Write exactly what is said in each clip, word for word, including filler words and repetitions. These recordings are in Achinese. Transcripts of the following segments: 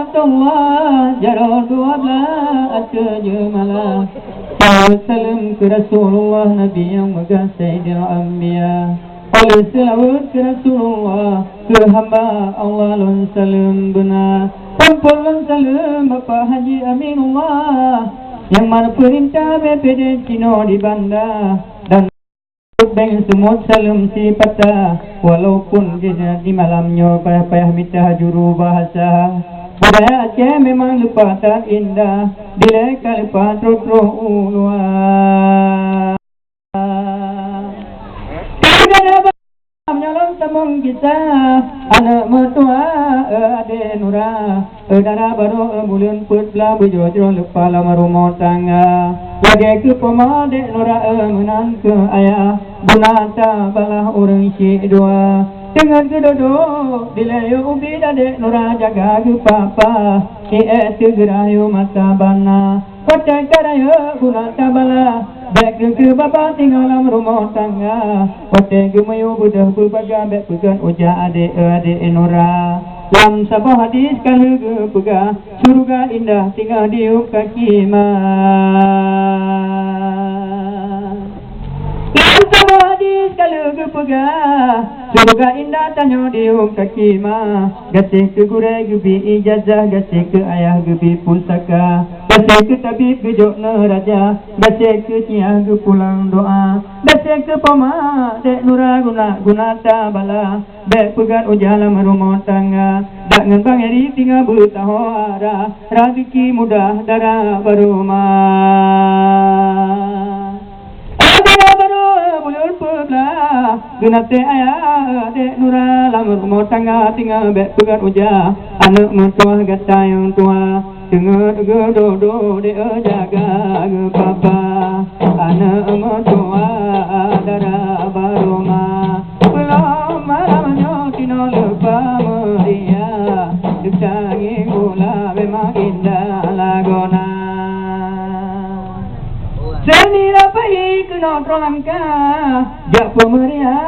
Rasulullah, jaroe dua blaih ateueh jeumala. Salawat saleuem keu Rasulullah, Nabi nyang meugah Sayyidil Anbiya. Oleh seulaweuet keu Rasulullah, keu hamba Allah lôn saleuem beuna. Sampoe lôn saleuem Bapak Haji Aminullah, nyang mana peurintah B P D Cino di Banda, dan Beng Sumut saleuem sipata, walaupun di, di malam nyoe payah-payah mita juru bahasa. Budaya Aceh memang leupah that indah, dilèe ka leupah troh-troh u luwa. Meunyoe lôn sambông kisah, aneuk meutuah, eh, adé Nura. Eh, dara barô, eh, buleuen peuet blah beujroh-jroh leupah lam rumoh tangga. Lagèe keu poma dek Nura, eh, meunan keu ayah, guna tabalah ureueng syik dua. Teungeut geudodo, dilèe yôh ubit adek Nura jaga geupapa. Ié teugeurah yôh mata bana. Watèe ka rayeuk guna tabalah, bèk keu-keu baba tinggai lam rumoh tangga. Watèe geumiyueb beudôh beubaga, bèk peugah ujah adek, eh, adek Nura. Lam saboh hadis ka lheueh geupeugah, syeuruga indah tinggai di uk kaki ma. Lam saboh hadis ka lheueh geupeugah, syeuruga indah tanyoe di uk kaki ma. Gaséh keu gurèe geubi ijazah, gaséh keu ayah geubi pusaka, gaséh keu tabib geujok neuraja, gaséh keu syiah geupulang doa, gaséh keu poma dek Nura guna-guna tabalah. Bèk peugah ujah lam rumoh tangga, dak ngon Bang Eri tinggai beutaho arah, raseuki mudah dara barô ma. Dara barô buleuen peuet blah, geunaséh ayah dek Nura lam rumoh tangga tinggai bèk peugah ujah, aneuk meutuah gata nyang tuha. Teungeut geudodo dek jaga geupapa, aneuk meutuah dara barô ma. Peulom malam nyoe tinoe leupah meuria, teutangieng gula memang indah lagoena. Seni rapai keunoe troh langkah, jak peumeuria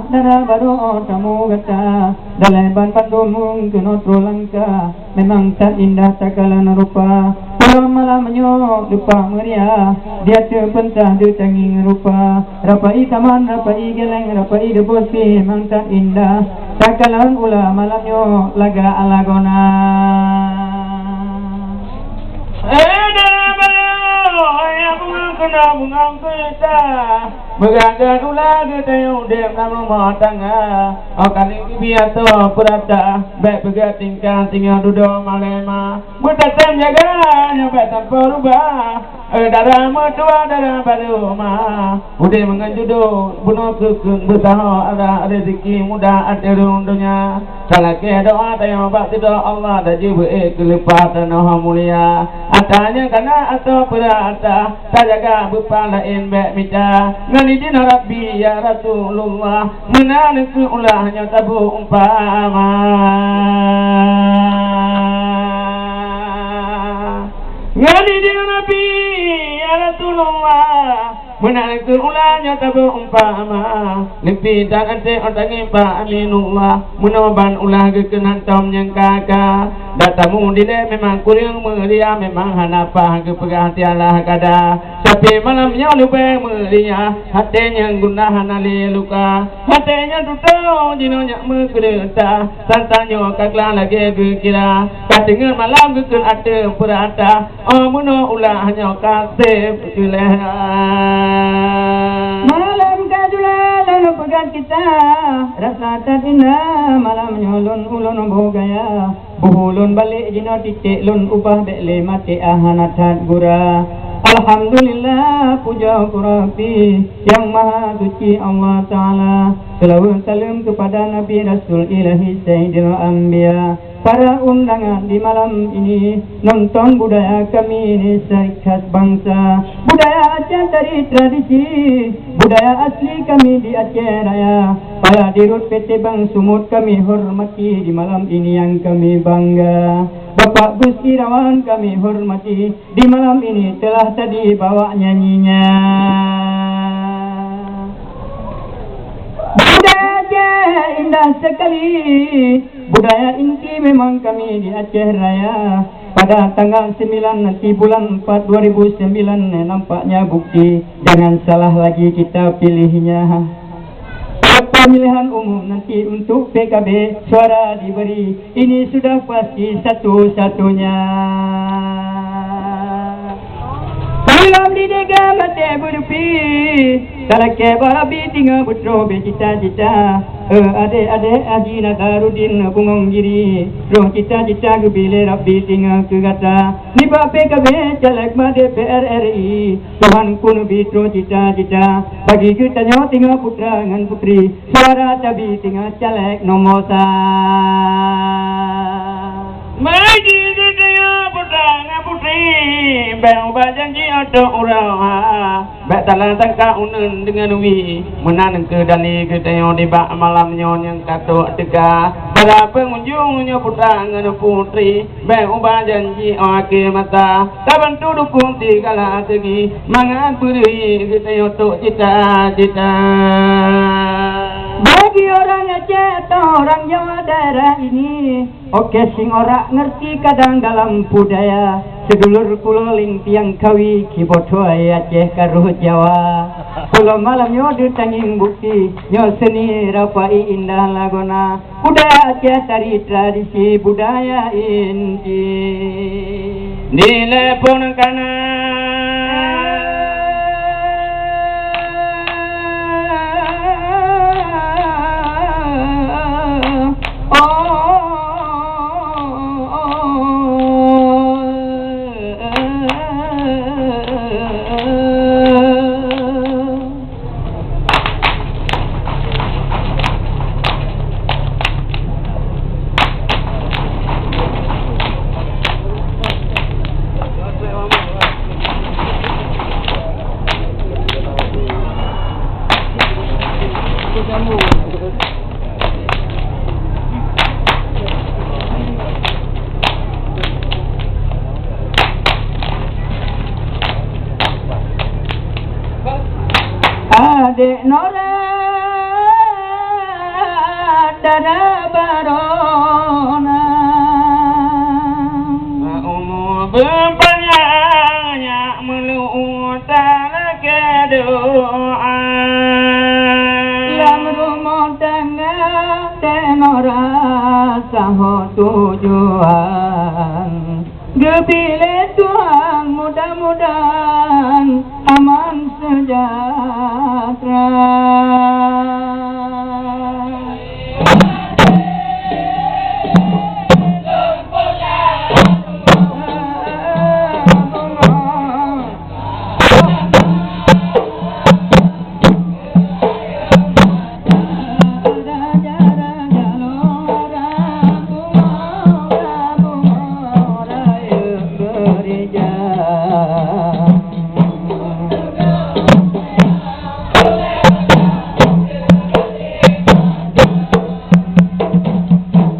dara barô tamu gata. Dalai ban bandum keunoe troh langkah, memang that indah takalon rupa. Peulom malam nyoe leupah meuria, di ateueh peunta teutangieng rupa. Rapai taman, rapai gèlèng, rapai deuboh si, memang that indah takalon ula malam nyoe lagak lagoena. Eh, dara barô, ayah bunga keunoe bungong keuta. Meugaga ula geutanyong udép lam rumoh tangga. Oh, kali geubi ateueh peurata, bèk peugah tingkah tinggai dudoe malèe ma. Meutatém jaga nyoe bèk sampoe rubah. Eh, dara meutuah dara barô ma. Udép meungon judo, bunoe keukeung beutaho arah rezeki mudah ateueh rhueng donya. Talakèe doa tanyoe bak sidroe Allah, tajeuet beu-ék keu leupah tanoh mulia. Ata nyang kana ateueh peurata, tajaga beupah laén bèk mita. Ngon idin Rabbi ya Rasulullah, meunan keuh ulah nyoe taboh umpama. Ngon idin Rabbi ya Rasulullah, meunan keuh ulah nyoe taboh umpama. Leupie that até ôn tangieng Pak Aminullah, meunoe ban ulah geukheun hantom nyang ka-ka. Dak tamu dilèe memang kureueng meuria, memang hana paih geupeugah tialah kada. Tapi malam nyoe leubeh meuria, até nyang gundah hana lé luka. Até nyang tutong jinoe nyak meukeureuta, tantanyoe ka glah lagèe geukira. Ka teungeut malam geukheun ateueh peurata. Oh, meunoe ulah nyoe ka sép keu lhèe. Malam ka jula lalu peugah kita, rasa that indah malam nyoe lôn ulôn boh gaya. Boh ulôn balek jinoe titék lôn ubah bèk lé maté ah hana that gura. Alhamdulillah, puja keu Rabbi nyang Maha Suci Allah Taala. Seulaweuet saleuem keupada Nabi Rasul Ilahi Sayyidil Anbiya. Para undangan di malam ini, nonton budaya kami ini ciri khas bangsa. Budaya Aceh dari tradisi, budaya asli kami di Aceh Raya. Para dirut P T Bank Sumut kami hormati, di malam ini yang kami bangga. Bapak Gus Irawan kami hormati. Di malam ini telah tadi bawa nyanyinya. Budaya Indah sekali budaya inti memang kami di Aceh Raya. Pada tanggal sembilan nanti bulan empat dua ribu sembilan, nampaknya bukti. Jangan salah lagi kita pilihnya. Pemilihan umum nanti untuk P K B, suara diberi. Ini sudah pasti satu-satunya. Malam di dega maté beudupi, talakée barabi tinga beutroh becita-cita. Eh, adék-adék Haji Nazaruddin Bungong Giri, roh cita-cita geubi lé Rabbi tinga keu gata. Nibak P K B caleg ma D P R R I, Tuhan keuneubri troh cita-cita. Bagi geutanyoe tinga putra ngon putri, suara tabi tinga caleg nomor sa. Bagi geutanyoe putra ngon putri, bék ubah janji ateueh uroe ha. Bék salah sangka uneun deungon wie, meunan keuh dali geutanyoe nibak malam nyoe nyang ka trok teuka. Para peungunjung nyoe putra ngon putri, bék ubah janji 'oh akhé masa. Tabantu dukung sigala segi, mangat beureuhi geutanyoe trok cita-cita. Bagi orang Aceh atau orang Jawa daerah ini, oke, sing ora ngerti kadang dalam budaya. Sedulur pulo ling tiang kawi, kibotoe Aceh karoh Jawa. Pulo malam nyoe deutangieng bukti, nyoe seni rapai indah lagona. Budaya Aceh tari tradisi budaya inti. Dilepon kana. Adék Nora dara barona. Umu beupanyang nyak meulu'u talakée doa. Lam rumoh tangga Dék Nora saho tujuan. Geupiléh Tuhan, mudah-mudahan aman sejahtera.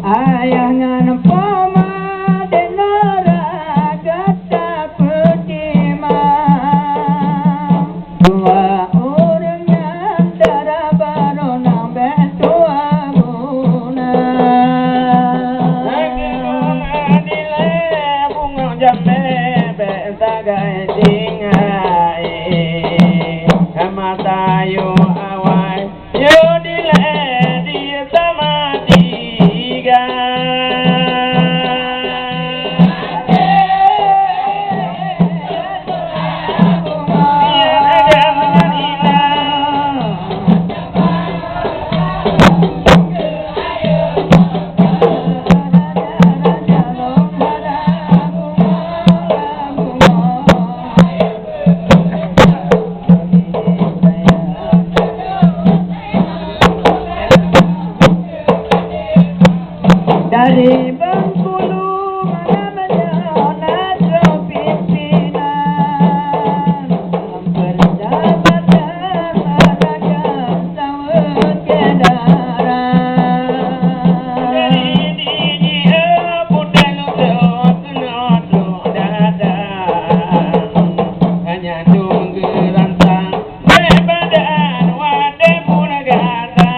Ayah ngon poma Dék Nora gata peutimang. Dua ureueng nyan dara barô nang bék tuha guna. Lagèe guna dilèe bungöng jamèe bék sagai tinggai. Ka masa yôh awai. Yôh dilèe di sama tiga. Dari Bengkulu malam nyoe na troh pimpinan, persahabatan masyarakat saweue syedara. Dari di jih putéh lutôt keunoe troh datang, hanya dong geuransang. Bèk badan watèe pun gata.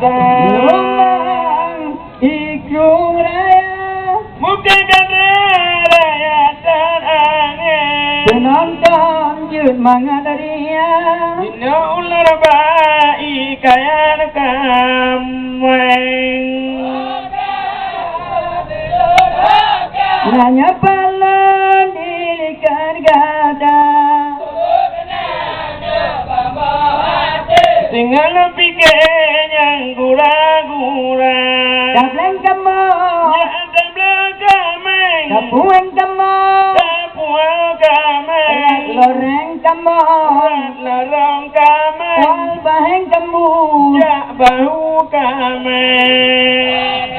Lôn ikung raya. Bukan kata raya tan angin. Penonton jeuet mangat ria. Inoe ular bak ié kaya kameng. Nanya palan di likat gata. Tinggai pike nyang gura-gura. Tableng kamoe. Nyak tableng kameng. Tapueng kamoe. Tapueng kameng. Loreng kamoe. Lorong kameng. Wal baheng kamoe. Jak bahu kameng.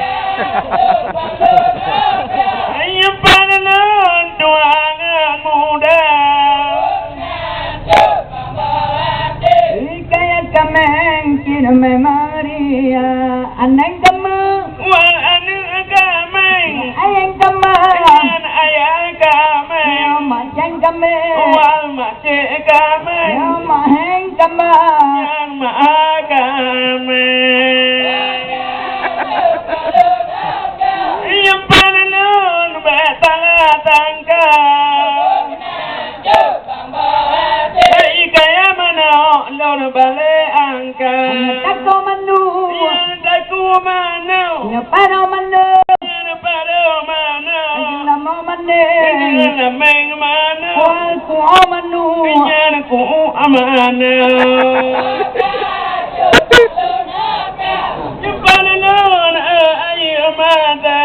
Ayo panenon tuangan muda. Hikayat kameng cit memang ria. Aneng kameng. Wal aneuk kameng. Ayeng kameng. Nyan ayah kameng. Nyoe maceng kameng. Wal macek kameng. Nyoe maheng kameng. Nyan maha kameng. Nyimpan lôn bak tangka-tangka. Hai kaya manok lôn balek angka. Nyang takot manok. Nyang takot manok. Nyang padub manok. Nyang padub manok. Nyang lamong manok. Nyang lameng manok. Wal kuah manok. Nyang kuah manok. Nyimpan lôn air mata.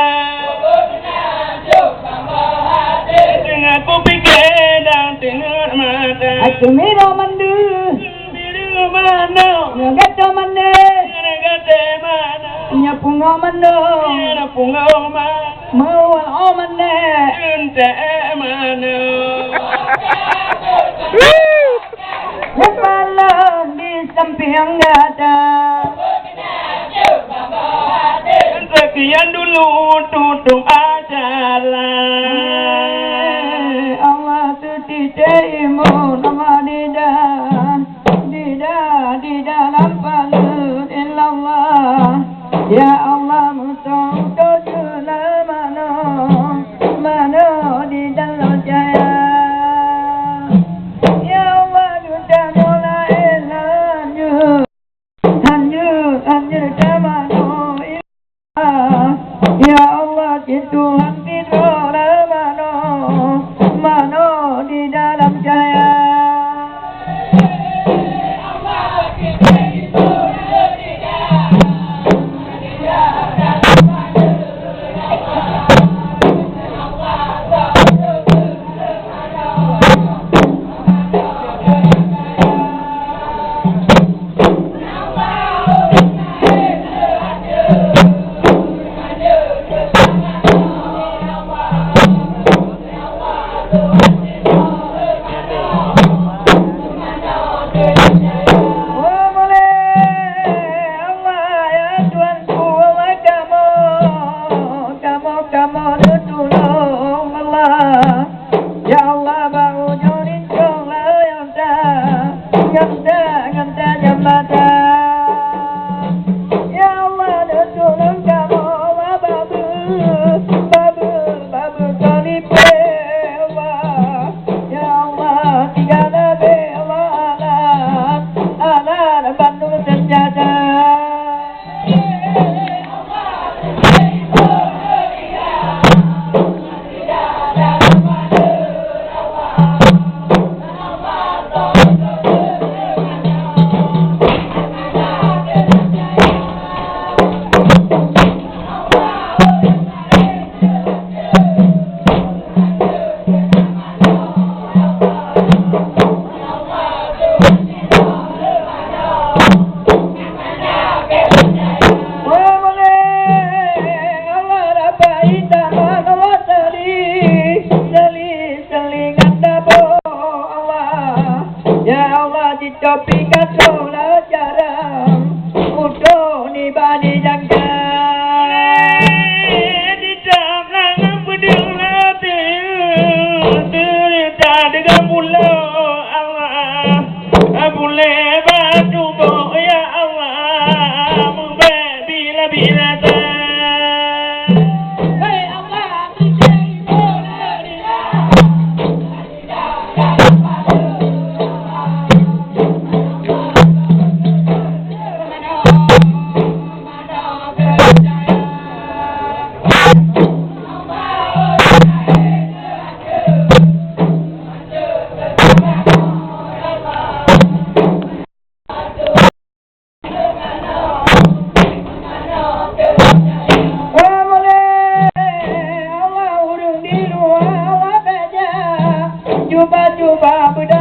Teungoh kupike dan teungoh mata. Aku miro mandu. Biru manok. Nyoe gato manis. Nyoe gate manok. Nyoe pungo manok. Nyoe pungo manok. Meuwal o manis. Ente manok. Nyimpan lôn di sampiang gata. Sekian dulu tutup acara. Allah sutite imun amadida, dida di dalam palut illallah. Ya Allah, mutong tujuh mano, mano di dalam jaya. Ya Allah, duta mulai lanjut. Hanjeuet, hanjeuet ka mano, ya Allah, cit Tuhan pidora mano, mano di dalam cahya. Cuba-cuba